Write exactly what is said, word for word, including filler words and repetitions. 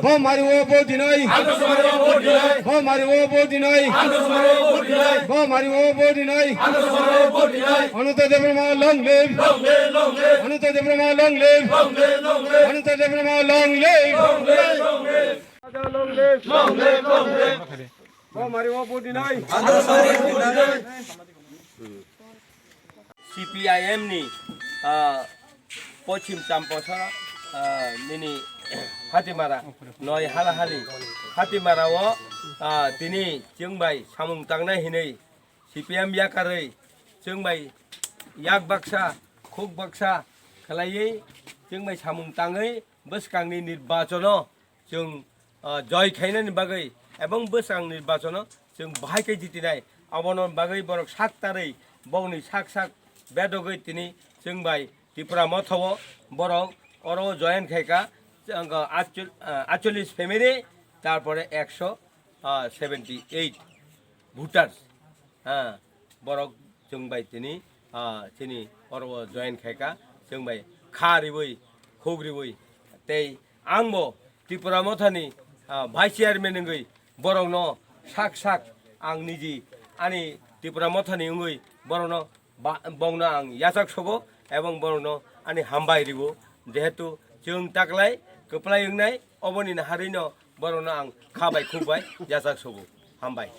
Bo mari o bo dinai. Bo mari o bo dinai. Bo mari o bo dinai. Ananta Debbarma long live. Ananta Debbarma long live. Ananta Debbarma long live. Long live, long live. Bo mari o bo dinai. C P I M ni, ah, Pochim Champosa, ah, nini Hatimara, noi halahali Hatimara o, ah, tini chwng bai samung tangnai hinwi C P M yakarwi chwng bai yak baksa, khuk baksa khlaiwi chwng bai samung tangwi bwskangni nirbachono chwng, ah, joy khainani bagwi ebong bwskang nirbachono chwng bahai khe jitinai. Aboni bagwi borok sak tarwi bongni sak sak bedogwi tini chwng bai Tipra Motha o borok oro join khaikha, chwng, ah, atchol-, ah, atchollish family, tarpore ekso, ah, seventy eight voters. Ha, borok chwng bai tini, ah, chini oro o join khaikha, chwng bai kha riwi, khuk riwi. Tei ang bo Tipra Mothani, ah, vice chairman wngwi borokno sak sak ang niji ani Tipra Mothani wngwi borokno ba-, bongno ang yachak sogo ebong borokno ani hambai riwo. Jehetu chwng taklai kwplai wngnai, oboni harino borokno ang kha bai khuk bai yachak sogo. Hambai.